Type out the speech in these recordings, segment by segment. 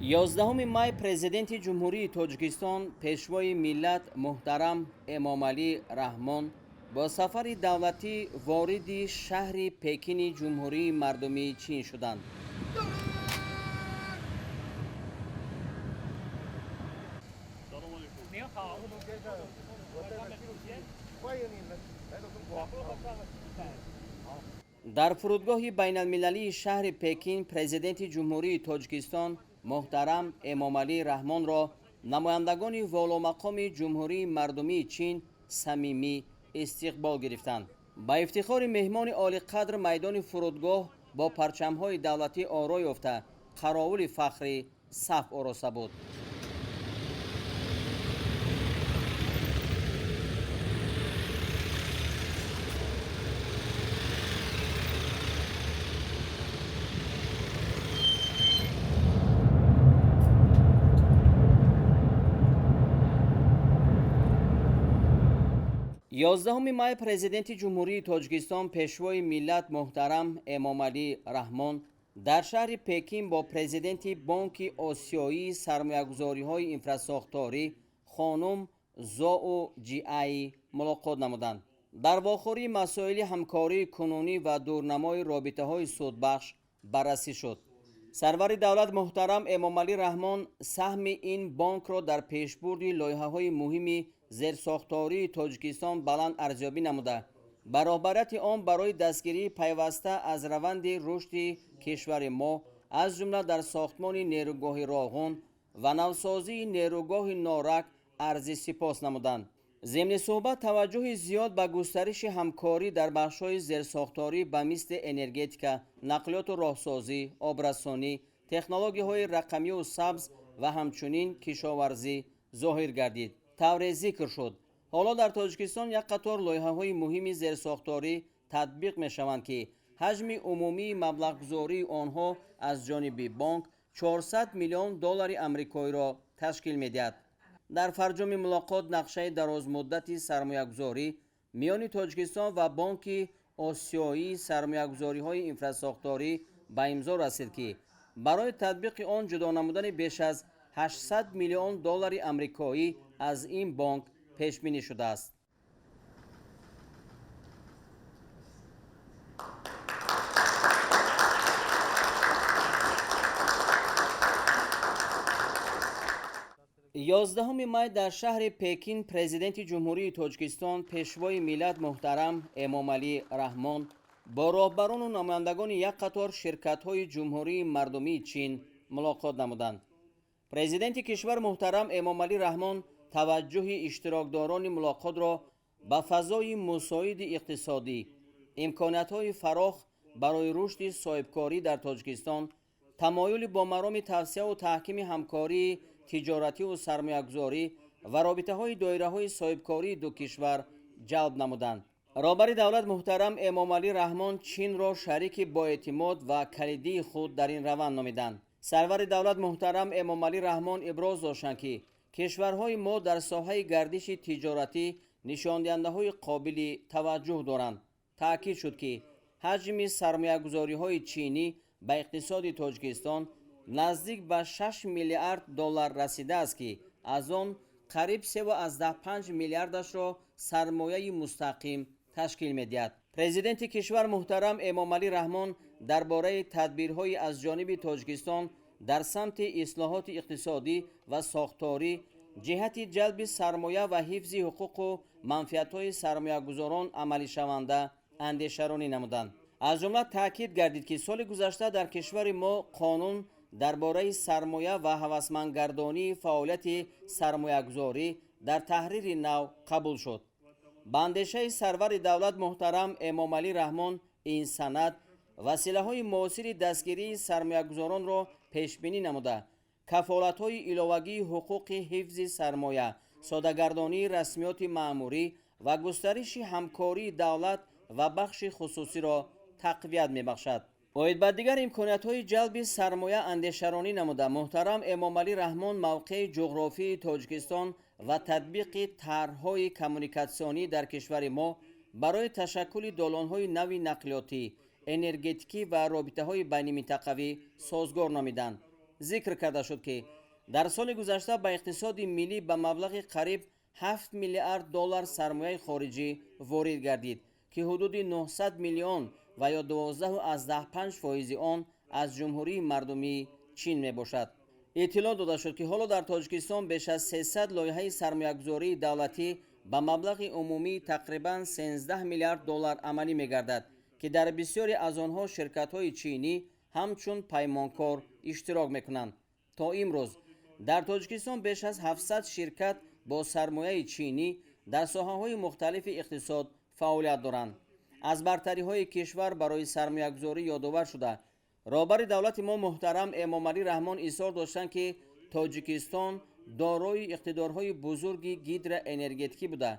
11 май Президенти Ҷумҳурии Тоҷикистон, Пешвои миллат муҳтарам Эмомалӣ Раҳмон бо сафари давлатӣ вориди шаҳри Пекини Ҷумҳурии Мардумии Чин шуданд. Дар фурудгоҳи байналмилалии шаҳри Пекин Президенти Ҷумҳурии Тоҷикистон муҳтарам Эмомалӣ Раҳмонро намояндагони воломақоми Ҷумҳурии Мардумии Чин самимӣ истиқбол гирифтанд. Ба ифтихори меҳмони олиқадр майдони фурудгоҳ бо парчамҳои давлатӣ оро ёфта, қаровули фахрӣ саф ороста буд. 11 май Президенти Ҷумҳурии Тоҷикистон, Пешвои миллат муҳтарам Эмомалӣ Раҳмон дар шаҳри Пекин бо президенти Бонки Осиёии сармоягузориҳои инфрасохторӣ хонум Зоу Ҷиай мулоқот намуданд. Дар вохӯрӣ масоили ҳамкории кунунӣ ва дурнамои робитаҳои судбахш баррасӣ шуд. Сарвари давлат муҳтарам Эмомалӣ Раҳмон саҳми ин бонкро дар пешбурди лоиҳаҳои муҳими зерсохтории Тоҷикистон баланд арзёбӣ намуда, ба роҳбарияти он барои дастгирии пайваста аз раванди рушди кишвари мо, аз ҷумла дар сохтмони нерӯгоҳи Роғун ва навсозии нерӯгоҳи Норак, арзи сипос намуданд. Зимни суҳбат таваҷҷӯҳи зиёд ба густариши ҳамкорӣ дар бахшҳои зерсохторӣ ба мисли энергетика, нақлиёту роҳсозӣ, обрасонӣ, технологияҳои рақамию сабз ва ҳамчунин кишоварзӣ зоҳир гардид. Тавре зикр шуд, ҳоло дар Тоҷикистон як қатор лоиҳаҳои муҳими зерсохторӣ татбиқ мешаванд, ки ҳаҷми умумии маблағгузории онҳо аз ҷониби бонк 400 миллион доллари амрикоиро ташкил медиҳад. Дар фарҷоми мулоқот нақшаи дарозмуддати сармоягузорӣ миёни Тоҷикистон ва Бонки Осиёии сармоягузориҳои инфрасохторӣ ба имзо расид, ки барои татбиқи он ҷудо намудани беш аз 800 миллион доллари амрикоӣ аз ин бонк пешбинӣ шудааст. 11 май дар шаҳри Пекин Президенти Ҷумҳурии Тоҷикистон, Пешвои миллат муҳтарам Эмомалӣ Раҳмон бо роҳбарону намояндагони як қатор ширкатҳои Ҷумҳурии Мардумии Чин мулоқот намуданд. Президенти кишвар муҳтарам Эмомалӣ Раҳмон таваҷҷӯҳи иштирокдорони мулоқотро ба фазои мусоиди иқтисодӣ, имкониятҳои фарох барои рушди соҳибкорӣ дар Тоҷикистон, тамоюли бо мароми тавсеаву таҳкими ҳамкории тиҷоративу сармоягузорӣ ва робитаҳои доираҳои соҳибкории ду кишвар ҷалб намуданд. Роҳбари давлат муҳтарам Эмомалӣ Раҳмон Чинро шарики боэътимод ва калидии худ дар ин раванд номиданд. Сарвари давлат муҳтарам Эмомалӣ Раҳмон иброз доштанд, ки кишварҳои мо дар соҳаи гардиши тиҷоратӣ нишондиҳандаҳои қобили таваҷҷӯҳ доранд. Таъкид шуд, ки ҳаҷми сармоягузориҳои чинӣ ба иқтисоди Тоҷикистон наздик ба 6 миллиард доллар расидааст, ки аз он қариб 3,5 миллиардашро сармояи мустақим ташкил медиҳад. Президенти кишвар муҳтарам Эмомалӣ Раҳмон дар бораи тадбирҳои аз ҷониби Тоҷикистон дар самти ислоҳоти иқтисодӣ ва сохторӣ ҷиҳати ҷалби сармоя ва ҳифзи ҳуқуқу манфиатҳои сармоягузорон амалишаванда андешаронӣ намуданд. Аз ҷумла таъкид гардид, ки соли гузашта дар кишвари мо қонун дар бораи сармоя ва ҳавасмандгардонии фаъолияти сармоягузорӣ дар таҳрири нав қабул шуд. Ба андешаи сарвари давлат муҳтарам Эмомалӣ Раҳмон, ин санад василаҳои муосири дастгирии сармоягузоронро пешбинӣ намуда, кафолатҳои иловагии ҳуқуқи ҳифзи сармоя, содагардонии расмиёти маъмурӣ ва густариши ҳамкории давлат ва бахши хусусиро тақвият мебахшад. Оид ба дигар имкониятҳои ҷалби сармоя андешаронӣ намуда, муҳтарам Эмомалӣ Раҳмон мавқеи ҷуғрофии Тоҷикистон ва татбиқи тарҳҳои коммуникатсионӣ дар кишвари мо барои ташаккули долонҳои нави нақлиётӣ, энергетикӣ ва робитаҳои байниминтақавӣ созгор номиданд. Зикр карда шуд, ки дар соли гузашта ба иқтисоди миллӣ ба маблағи қариб 7 миллиард доллар сармояи хориҷӣ ворид гардид, ки ҳудуди 900 миллион ва ё 12,5 фоизи он аз Ҷумҳурии Мардумии Чин мебошад. Иттилоъ дода шуд, ки ҳоло дар Тоҷикистон беш аз 300 лоиҳаи сармоягузории давлатӣ ба маблағи умумии тақрибан 13 миллиард доллар амалӣ мегардад, ки дар бисёре аз онҳо ширкатҳои чинӣ ҳамчун паймонкор иштирок мекунанд. То имрӯз дар Тоҷикистон беш аз 700 ширкат бо сармояи чинӣ дар соҳаҳои мухталифи иқтисод фаъолият доранд. Аз бартариҳои кишвар барои сармоягузорӣ ёдовар шуда, роҳбари давлати мо муҳтарам Эмомалӣ Раҳмон изҳор доштанд, ки Тоҷикистон дорои иқтидорҳои бузурги гидроэнергетикӣ буда,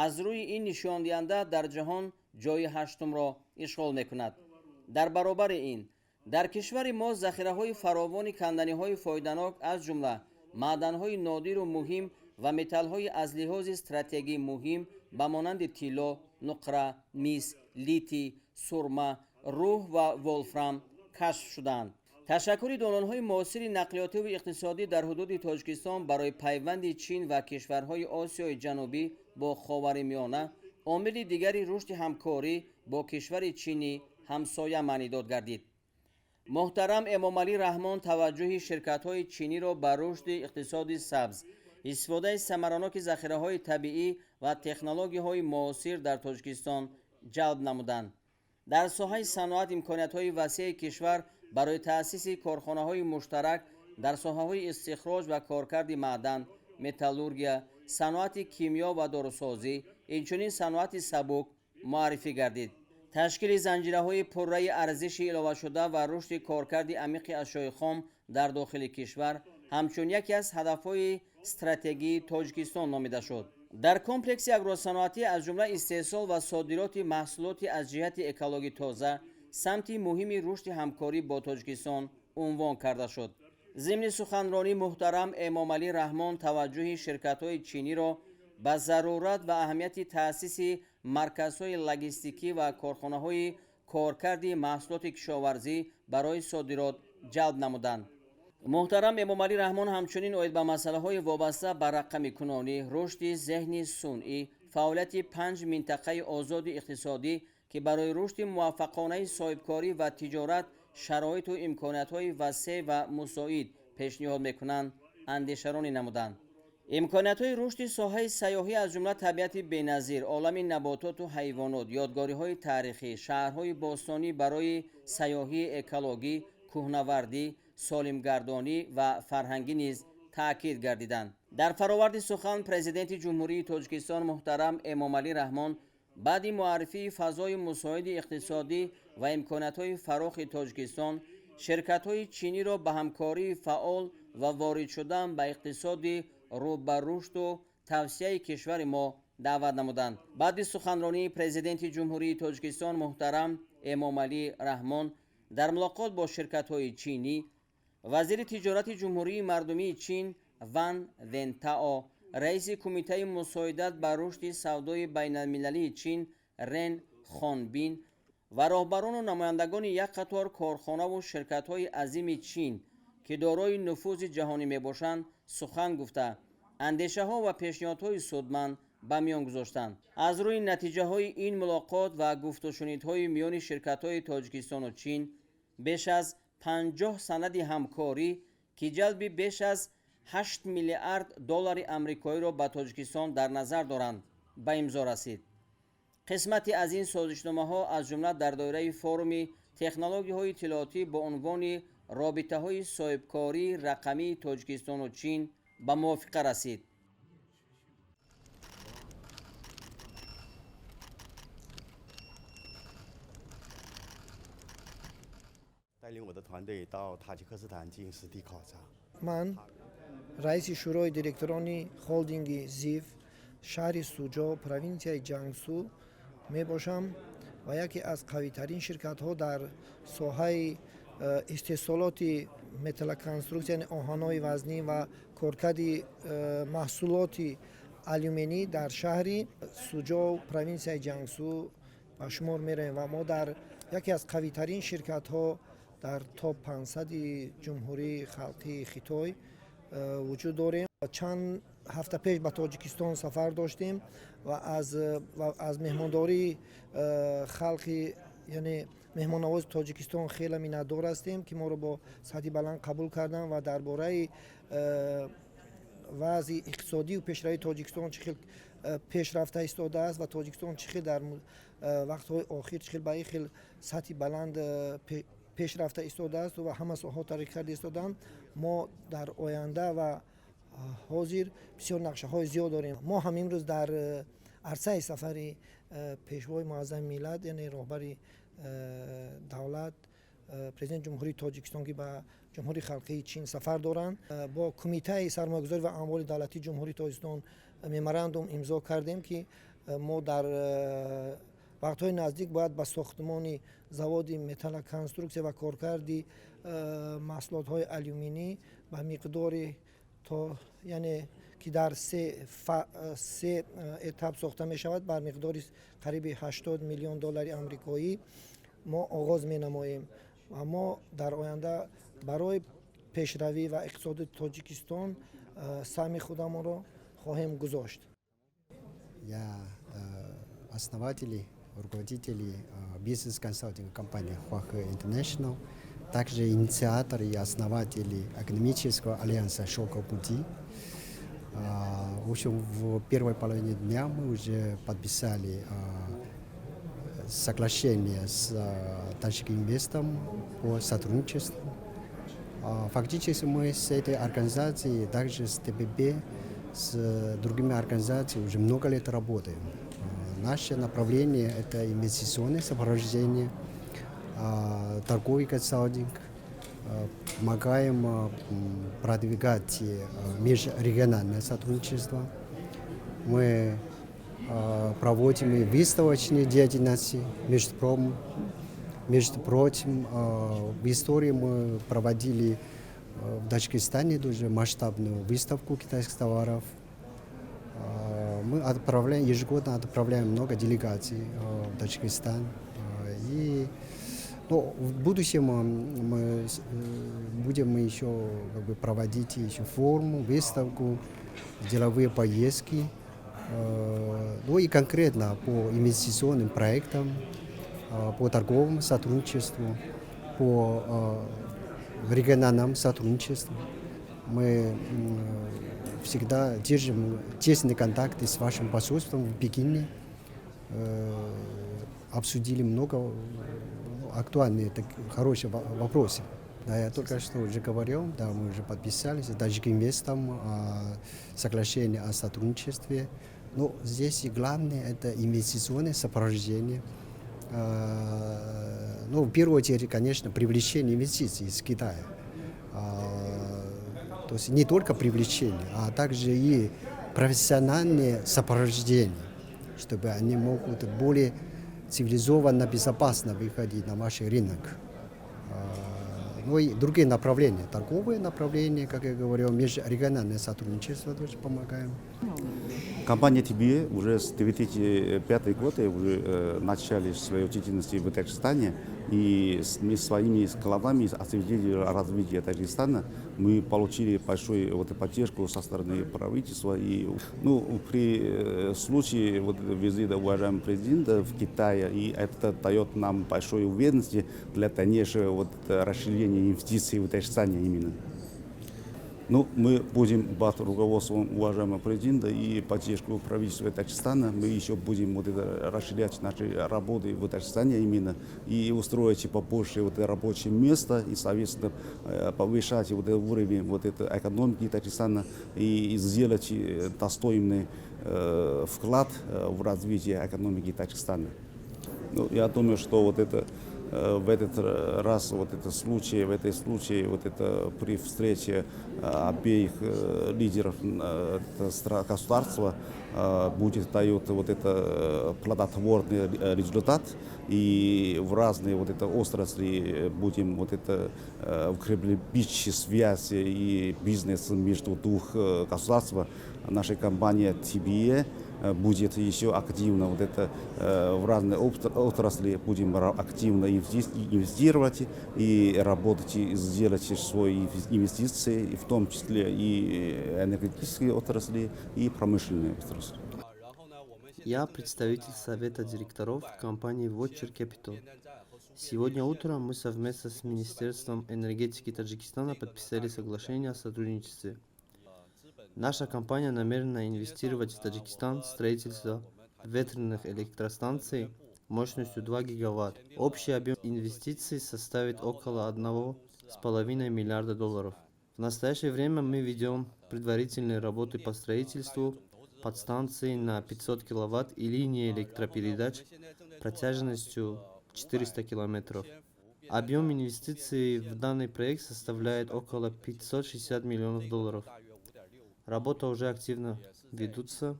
аз рӯи ин нишондиҳанда дар ҷаҳон ҷойи ҳаштумро ишғол мекунад. Дар баробари ин дар кишвари мо захираҳои фаровони канданиҳои фоиданок, аз ҷумла маъданҳои нодиру муҳим ва металлҳои аз лиҳози стратегӣ муҳим ба монанди тилло, нуқра, мис, литий, сурма, рӯҳ ва волфрам кашф шудаанд. Ташаккули долонҳои муосири нақлиётиву иқтисодӣ дар ҳудуди Тоҷикистон барои пайванди Чин ва кишварҳои Осиёи Ҷанубӣ бо Ховари Миёна омили дигари рушди ҳамкорӣ бо кишвари чини ҳамсоя маънидод гардид. Муҳтарам Эмомалӣ Раҳмон таваҷҷӯҳи ширкатҳои чиниро ба рушди иқтисоди сабз, истифодаи самараноки захираҳои табиӣ ва технологияҳои муосир дар Тоҷикистон ҷалб намуданд. Дар соҳаи саноат имкониятҳои васеи кишвар барои таъсиси корхонаҳои муштарак дар соҳаҳои истихроҷ ва коркарди маъдан, металлургия, саноати кимиё ва дорусозӣ, инчунин саноати сабук муаррифӣ гардид. Ташкили занҷираҳои пурраи арзиши иловашуда ва рушди коркарди амиқи ашёи хом дар дохили кишвар ҳамчун яке аз ҳадафҳои стратегии Тоҷикистон номида шуд. Дар комплекси агросаноатӣ, аз ҷумла истеҳсол ва содироти маҳсулоти аз ҷиҳати экологӣ тоза самти муҳими рушди ҳамкорӣ бо Тоҷикистон унвон карда шуд. Зимни суханронӣ муҳтарам Эмомалӣ Раҳмон таваҷҷӯҳи ширкатҳои чиниро ба зарурат ва аҳамияти таъсиси марказҳои логистикӣ ва корхонаҳои коркарди маҳсулоти кишоварзӣ барои содирот ҷалб намуданд. Муҳтарам Эмомалӣ Раҳмон ҳамчунин оид ба масъалаҳои вобаста ба рақамикунонӣ, рушди зеҳни сунъӣ, фаъолияти панҷ минтақаи озоди иқтисодӣ, ки барои рушди муваффақонаи соҳибкорӣ ва тиҷорат шароиту имкониятҳои васеъ ва мусоид пешниҳод мекунанд, андешаронӣ намуданд. Имкониятҳои рушди соҳаи сайёҳӣ, аз ҷумла табиати беназир, олами набототу ҳайвонот, ёдгориҳои таърихӣ, шаҳрҳои бостонӣ барои сайёҳии экологӣ, кӯҳнавардӣ, солимгардонӣ ва фарҳангӣ низ таъкид гардиданд. Дар фароварди сухан Президенти Ҷумҳурии Тоҷикистон муҳтарам Эмомалӣ Раҳмон баъди муаррифии фазои мусоиди иқтисодӣ ва имкониятҳои фарохи Тоҷикистон ширкатҳои чиниро ба ҳамкории фаъол ва ворид шудан ба иқтисоди рӯ ба рушду тавсеаи кишвари мо даъват намуданд. Баъди суханронии Президенти Ҷумҳурии Тоҷикистон муҳтарам Эмомалӣ Раҳмон дар мулоқот бо ширкатҳои чинӣ вазири тиҷорати Ҷумҳурии Мардумии Чин Ван Вентао, раиси Кумитаи мусоидат ба рушди савдои байналмилалии Чин Рен Хонбин ва роҳбарону намояндагони як қатор корхонаву ширкатҳои азими Чин, ки дорои нуфузи ҷаҳонӣ мебошанд, сухан гуфта, андешаҳо ва пешниҳодҳои судманд ба миён гузоштанд. Аз рӯи натиҷаҳои ин мулоқот ва гуфтушунидҳои миёни ширкатҳои Тоҷикистону Чин беш аз 50 санади ҳамкорӣ, ки ҷалби беш аз 8 миллиард доллари амрикоиро ба Тоҷикистон дар назар доранд, ба имзо расид. Қисмате аз ин созишномаҳо, аз ҷумла дар доираи форуми технологияҳои иттилоотӣ бо унвони робитаҳои соҳибкории рақамии Тоҷикистону Чин ба мувофиқа расид. Ман раиси шӯрои директорони холдинги ЗИФ, шаҳри Суҷо, провинсияи Ҷангсу мебошам ва яке аз қавитарин ширкатҳо дар соҳаи истеҳсолоти металлоконструксия, яъне оҳанҳои вазнӣ ва коркарди маҳсулоти алюминӣ дар шаҳри Суҷо, провинсияи Ҷангсу ба шумор меравем ва мо дар яке аз қавитарин ширкатҳо Дар топ 500-и Ҷумҳурии Халқии Хитой вуҷуд дорем. Чанд ҳафта пеш ба Тоҷикистон сафар доштем ва аз меҳмондории халқи, яъне меҳмоннавози Тоҷикистон хеле миннатдор ҳастем, ки моро бо сатҳи баланд қабул карданд ва дар бораи вазъи иқтисодию пешравии Тоҷикистон, чӣ хел пеш рафта истодааст ва Тоҷикистон чӣ хел дар вақтҳои охир чӣ хел ба ин хел сатҳи баланд пеш рафта истодааст ва ҳама соҳаҳо тараққӣ карда истодаанд. Мо дар оянда ва ҳозир бисёр нақшаҳои зиёд дорем. Мо ҳам имрӯз дар арсаи сафари Пешвои Муаззами миллат, яъне роҳбари давлат, Президенти Ҷумҳурии Тоҷикистон, ки ба Ҷумҳурии Халқии Чин сафар доранд, бо Кумитаи сармоягузорӣ ва амволи давлатии Ҷумҳурии Тоҷикистон меморандум имзо кардем, ки мо дар вақтҳои наздик бояд ба сохтмони заводи металлоконструксия ва коркарди маҳсулотҳои алюминӣ ба миқдори то, яъне ки дар се этап сохта мешавад, бар миқдори қариби 80 миллион доллари амрикоӣ мо оғоз менамоем ва мо дар оянда барои пешравӣ ва иқтисоди Тоҷикистон саҳми худамонро хоҳем гузошт. Я основатели, руководители бизнес-консалтинг компании Huahe International, также инициатор и основатели экономического альянса «Шелкового пути». В общем, в первой половине дня мы уже подписали соглашение с Таджик Инвестом по сотрудничеству. Фактически мы с этой организацией, также с ТПП, с другими организациями уже много лет работаем. Наше направление – это инвестиционное сопровождение, торговый консалтинг, помогаем продвигать межрегиональное сотрудничество. Мы проводим и выставочные деятельности, между прочим, в истории мы проводили в Таджикистане тоже масштабную выставку китайских товаров. Мы отправляем, ежегодно отправляем много делегаций в Таджикистан. И, ну, в будущем мы будем еще, как бы, проводить еще форум, выставку, деловые поездки. Ну и конкретно по инвестиционным проектам, по торговому сотрудничеству, по региональному сотрудничеству. Мы всегда держим тесные контакты с вашим посольством в Пекине. Обсудили много актуальные, так, хорошие вопросы. Да, я только что уже говорил, да, мы уже подписались с Таджик Инвестом соглашение о сотрудничестве. Но здесь и главное – это инвестиционное сопровождение. Ну, в первую очередь, конечно, привлечение инвестиций из Китая. То есть не только привлечение, а также и профессиональное сопровождение, чтобы они могут более цивилизованно, безопасно выходить на ваш рынок. Ну и другие направления, торговые направления, как я говорил, межрегиональное сотрудничество тоже помогаем. Компания TBEA уже с 2005 года уже начали свою деятельность в Таджикистане, и мы своими складами осветили развитие Таджикистана. Мы получили большую вот поддержку со стороны правительства. И, ну, при случае вот визита уважаемого президента в Китае, и это дает нам большую уверенность для дальнейшего вот расширения инвестиций в Таджикистане именно. Ну, мы будем под руководством уважаемого президента и поддержку правительства Таджикистана, мы еще будем вот это расширять наши работы в Таджикистане именно и устроить побольше вот это рабочее место и, соответственно, повышать вот этот уровень вот это экономики Таджикистана и сделать достойный вклад в развитие экономики Таджикистана. Ну, я думаю, что вот это в этот раз, вот это случай, в этой случае, вот это при встрече обеих лидеров государства будет дает вот это плодотворный результат, и в разные вот это отрасли будем вот это укреплять связи и бизнес между двух государств. Наша компания TBEA будет еще активно вот это в разные отрасли будем активно инвестировать и работать, и сделать свои инвестиции, в том числе и энергетические отрасли, и промышленные отрасли. Я представитель совета директоров компании Watcher Capital. Сегодня утром мы совместно с Министерством энергетики Таджикистана подписали соглашение о сотрудничестве. Наша компания намерена инвестировать в Таджикистан в строительство ветреных электростанций мощностью 2 гигаватт. Общий объем инвестиций составит около 1,5 миллиарда долларов. В настоящее время мы ведем предварительные работы по строительству подстанции на 500 киловатт и линии электропередач протяженностью 400 километров. Объем инвестиций в данный проект составляет около 560 миллионов долларов. Работа уже активно ведутся.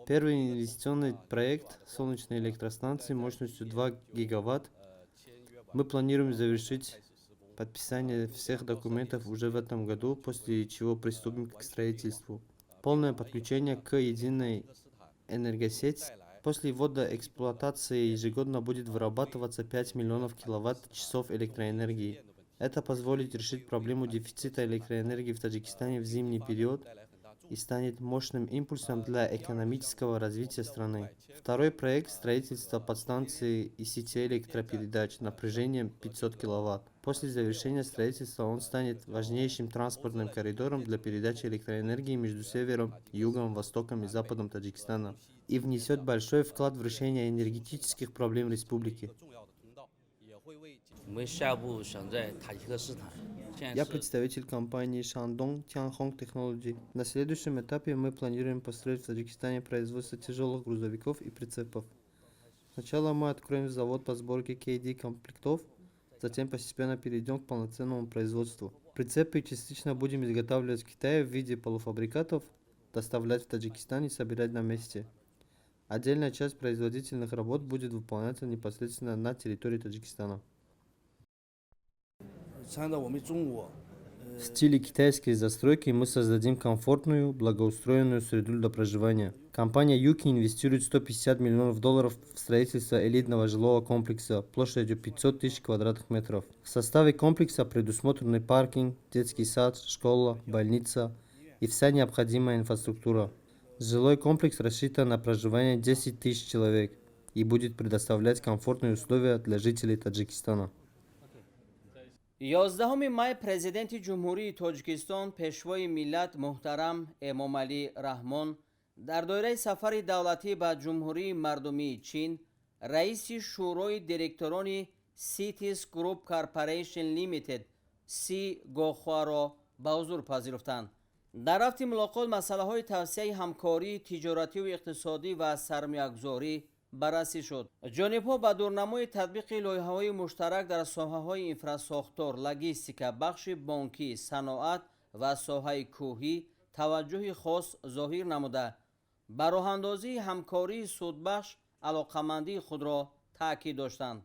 Первый инвестиционный проект солнечной электростанции мощностью 2 гигаватт мы планируем завершить подписание всех документов уже в этом году, после чего приступим к строительству. Полное подключение к единой энергосети после ввода эксплуатации ежегодно будет вырабатываться 5 миллионов киловатт-часов электроэнергии. Это позволит решить проблему дефицита электроэнергии в Таджикистане в зимний период и станет мощным импульсом для экономического развития страны. Второй проект – строительство подстанции и сети электропередач напряжением 500 киловатт. После завершения строительства он станет важнейшим транспортным коридором для передачи электроэнергии между севером, югом, востоком и западом Таджикистана и внесет большой вклад в решение энергетических проблем республики. 我们下一步想在塔吉克斯坦。 Я представитель компании Shandong Tianhong Technology. На следующем этапе мы планируем построить в Таджикистане производство тяжелых грузовиков и прицепов. Сначала мы откроем завод по сборке KD комплектов, затем постепенно перейдем к полноценному производству. Прицепы частично будем изготавливать в Китае в виде полуфабрикатов, доставлять в Таджикистан и собирать на месте. Отдельная часть производительных работ будет выполняться непосредственно на территории Таджикистана. 参照我们中国 В стиле китайской застройки мы создадим комфортную, благоустроенную среду для проживания. Компания Юки инвестирует 150 миллионов долларов в строительство элитного жилого комплекса площадью 500 тысяч квадратных метров. В составе комплекса предусмотрены паркинг, детский сад, школа, больница и вся необходимая инфраструктура. Жилой комплекс рассчитан на проживание 10 тысяч человек и будет предоставлять комфортные условия для жителей Таджикистана. 11 май Президенти Ҷумҳурии Тоҷикистон, Пешвои миллат муҳтарам Эмомалӣ Раҳмон дар доираи сафари давлатӣ ба Ҷумҳурии Мардумии Чин раиси шӯрои директорони CITIC Group Corporation Limited Си Гохуаро ба ҳузур пазируфтанд. Дар рафти мулоқот масъалаҳои тавсеаи ҳамкории тиҷоративу иқтисодӣ ва сармоягузорӣ баррасӣ шуд. Ҷонибҳо ба дурнамои татбиқи лоиҳаҳои муштарак дар соҳаҳои инфрасохтор, логистика, бахши бонкӣ, саноат ва соҳаи кӯҳӣ таваҷҷӯҳи хос зоҳир намуда, ба роҳандозии ҳамкории судбахш алоқамандии худро таъкид доштанд.